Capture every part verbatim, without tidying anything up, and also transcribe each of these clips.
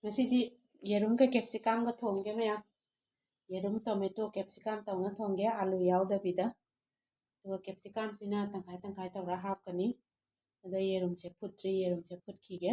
ꯉꯁꯤꯗꯤ ꯌꯦꯔꯨꯝꯒ ꯀꯦꯞꯁꯤꯀꯝꯒ ꯊꯣꯡꯒꯦ ꯃꯌꯥꯝ꯫ ꯌꯦꯔꯨꯝ, ꯇꯣꯃꯦꯇꯣ, ꯀꯦꯞꯁꯤꯀꯝ ꯇꯧꯅ ꯊꯣꯡꯒꯦ, ꯑꯥꯂꯨ ꯌꯥꯎꯗꯕꯤꯗ꯫ ꯑꯗꯨꯒ ꯀꯦꯞꯁꯤꯀꯝꯁꯤꯅ ꯇꯪꯈꯥꯏ ꯇꯪꯈꯥꯏ ꯇꯧꯔ ꯍꯥꯞꯀꯅꯤ꯫ ꯑꯗ ꯌꯦꯔꯨꯝꯁꯦ ꯐꯨꯠꯇ꯭ꯔꯤ, ꯌꯦꯔꯨꯝꯁꯦ ꯐꯨꯠꯈꯤꯒꯦ꯫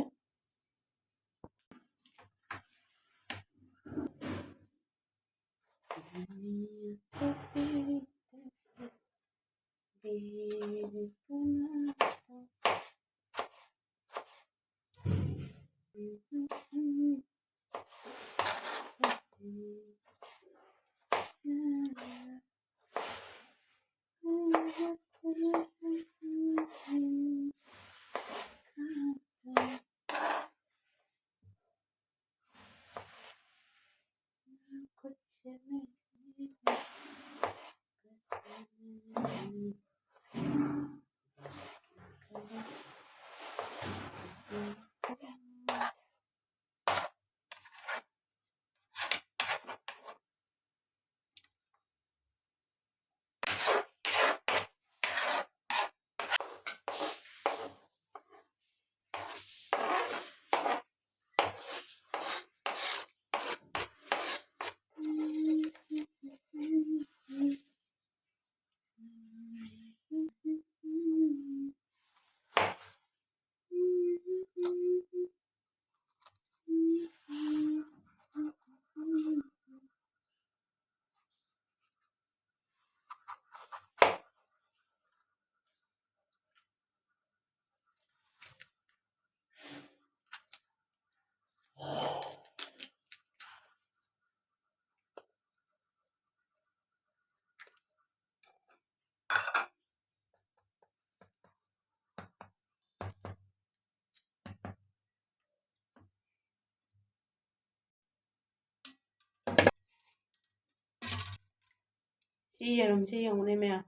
ꯁꯤ ꯌꯦꯔꯨꯝꯁꯦ ꯌꯦꯡꯉꯨꯅꯦ ꯃꯌꯥꯝ꯫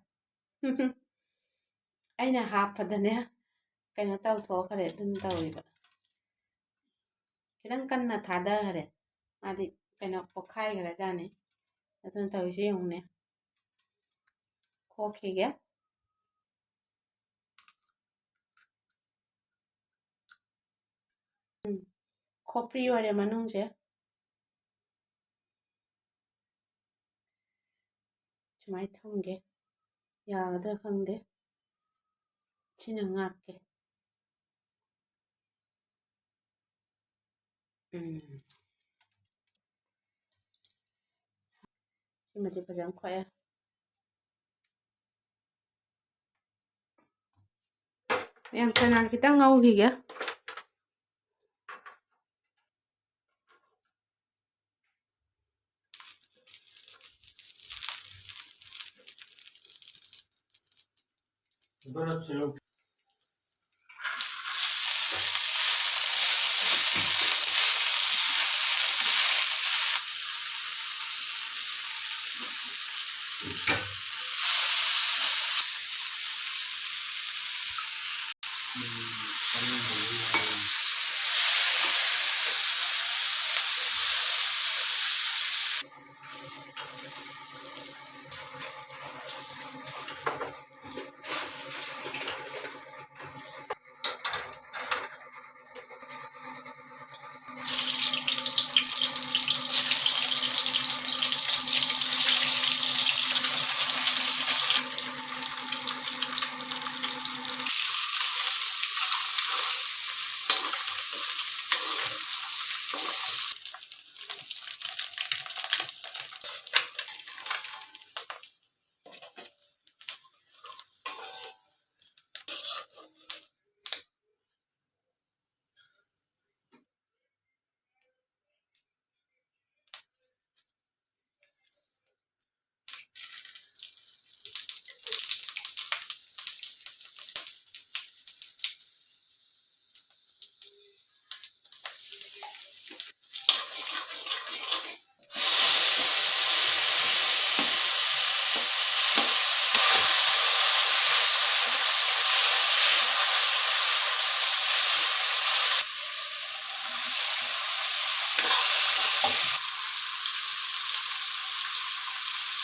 ꯑꯩꯅ ꯍꯥꯞꯄꯗꯅꯦ ꯀꯩꯅꯣ ꯇꯧꯊꯣꯛꯈ꯭ꯔꯦ, ꯑꯗꯨꯝ ꯇꯧꯔꯤꯕ꯫ ꯈꯤꯇꯪ ꯀꯟꯅ ꯊꯥꯗꯈ꯭ꯔꯦ, ꯃꯥꯗꯤ ꯀꯩꯅꯣ ꯄꯣꯛꯈꯥꯏꯈ꯭ꯔꯖꯥꯠꯅꯤ꯫ ꯑꯗꯨꯅ ꯇꯧꯔꯤꯁꯦ ꯌꯦꯡꯉꯨꯅꯦ, ꯈꯣꯛꯈꯤꯒꯦ꯫ ꯎꯝ꯫ ꯈꯣꯄ꯭ꯔꯤ ꯑꯣꯏꯔꯦ ꯃꯅꯨꯡꯁꯦ꯫ ꯁꯨꯃꯥꯏꯅ ꯊꯝꯒꯦ꯫ ꯌꯥꯒꯗ꯭ꯔꯥ ꯈꯪꯗꯦ꯫ ꯁꯤꯅ ꯉꯥꯛꯀꯦ꯫ ꯎꯝ꯫ ꯁꯤꯃꯗꯤ ꯐꯖꯅ ꯈꯣꯛꯑꯦ꯫ ꯃꯌꯥꯝ, ꯆꯅꯥ ꯈꯤꯇꯪ ꯉꯧꯈꯤꯒꯦ꯫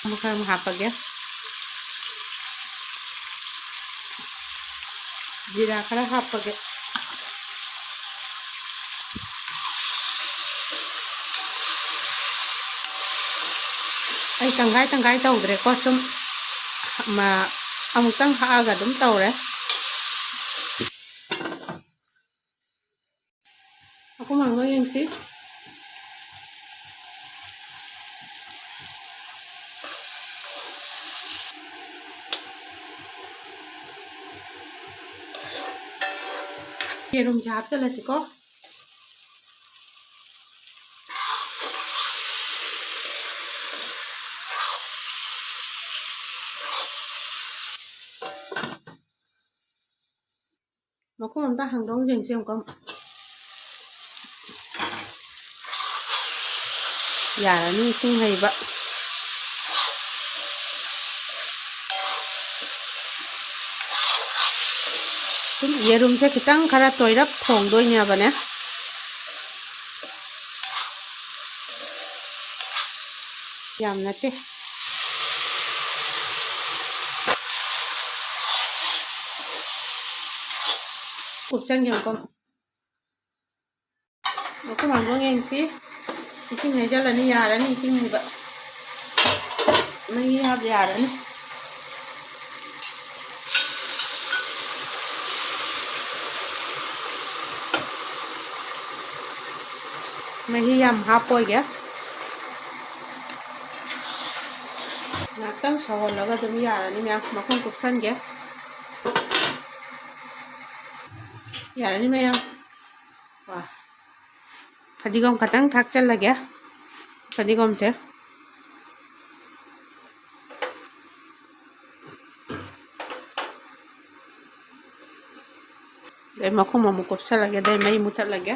ꯑꯃꯨꯛ ꯈꯔ ꯑꯃꯨꯛ ꯍꯥꯞꯄꯒꯦ꯫ ꯖꯤꯔꯥ ꯈꯔ ꯍꯥꯞꯄꯒꯦ꯫ ꯑꯩ ꯇꯪꯈꯥꯏ ꯇꯪꯈꯥꯏ ꯇꯧꯗ꯭ꯔꯦꯀꯣ, ꯁꯨꯝ ꯃ-, ꯑꯃꯨꯛꯇꯪ ꯍꯥꯛꯑꯒ ꯑꯗꯨꯝ ꯇꯧꯔꯦ꯫ ꯃꯈꯨꯝ ꯍꯥꯡꯗꯣꯛꯑ ꯌꯦꯡꯁꯤ꯫ ꯌꯦꯔꯨꯝꯁꯦ ꯍꯥꯞꯆꯤꯜꯂꯁꯤꯀꯣ꯫ ꯃꯈꯨꯝ ꯑꯝꯇ ꯍꯥꯡꯗꯣꯛ ꯌꯦꯡꯁꯤ ꯑꯃꯨꯛꯀ꯫ ꯌꯥꯔꯅꯤ ꯏꯁꯤꯡ ꯍꯩꯕ꯫ ꯁꯨꯝ ꯌꯦꯔꯨꯝꯁꯦ ꯈꯤꯇꯪ ꯈꯔ ꯇꯣꯏꯔꯞ ꯊꯣꯡꯗꯣꯏꯅꯦꯕꯅꯦ꯫ ꯌꯥꯝ ꯅꯠꯇꯦ꯫ ꯀꯨꯞꯁꯟꯒꯦ ꯑꯃꯨꯛꯀ꯫ ꯃꯈꯨꯝ ꯍꯥꯡꯗꯣꯛ ꯌꯦꯡꯁꯤ꯫ ꯏꯁꯤꯡ ꯍꯩꯖꯤꯜꯂꯅꯤ, ꯌꯥꯔꯅꯤ ꯏꯁꯤꯡ ꯍꯩꯕ꯫ ꯃꯍꯤ ꯍꯥꯞ ꯌꯥꯔꯅꯤ꯫ ꯃꯍꯤ ꯌꯥꯝ ꯍꯥꯞꯄꯣꯏꯒꯦ꯫ ꯉꯥꯛꯇꯪ ꯁꯧꯍꯜꯂꯒ ꯑꯗꯨꯝ ꯌꯥꯔꯅꯤ ꯃꯌꯥꯝ꯫ ꯃꯈꯨꯝ ꯀꯨꯞꯁꯟꯒꯦ꯫ ꯌꯥꯔꯅꯤ ꯃꯌꯥꯝ꯫ ꯋꯥ꯫ ꯐꯗꯤꯒꯣꯝ ꯈꯇꯪ ꯊꯥꯛꯆꯜꯂꯒꯦ꯫ ꯐꯗꯤꯒꯣꯝꯁꯦ꯫ ꯑꯗꯩ ꯃꯈꯨꯝ ꯑꯃꯨꯛ ꯀꯨꯞꯁꯜꯂꯒꯦ, ꯑꯗꯩ ꯃꯩ ꯃꯨꯊꯠꯂꯒꯦ꯫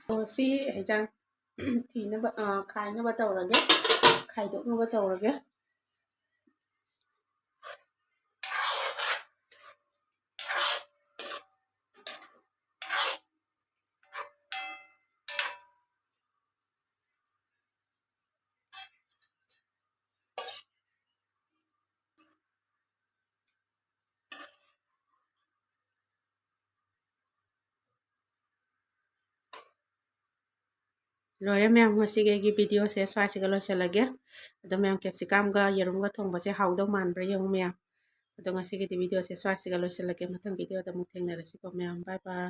ꯑꯣ, ꯁꯤ ꯍꯩꯖꯥꯡ ꯊꯤꯅꯕ, ꯑ, ꯈꯥꯏꯅꯕ ꯇꯧꯔꯒꯦ, ꯈꯥꯏꯗꯣꯛꯅꯕ ꯇꯧꯔꯒꯦ꯫ ꯂꯣꯏꯔꯦ ꯃꯌꯥꯝ, ꯉꯁꯤꯒꯤ ꯑꯩꯒꯤ videoꯁꯦ ꯁ꯭ꯋꯥꯏꯁꯤꯒ ꯂꯣꯏꯁꯤꯜꯂꯒꯦ꯫ ꯑꯗꯣ ꯃꯌꯥꯝ, capsicumꯒ ꯌꯦꯔꯨꯝꯒ ꯊꯣꯡꯕꯁꯦ ꯍꯥꯎꯗꯧ ꯃꯥꯟꯕ꯭ꯔꯥ ꯌꯦꯡꯉꯨ ꯃꯌꯥꯝ꯫ ꯑꯗꯣ ꯉꯁꯤꯒꯤꯗꯤ videoꯁꯦ ꯁ꯭ꯋꯥꯏꯁꯤꯒ ꯂꯣꯏꯁꯤꯜꯂꯒꯦ꯫ ꯃꯊꯪ videoꯗ ꯑꯃꯨꯛ ꯊꯦꯡꯅꯔꯁꯤꯀꯣ ꯃꯌꯥꯝ꯫ Bye bye꯫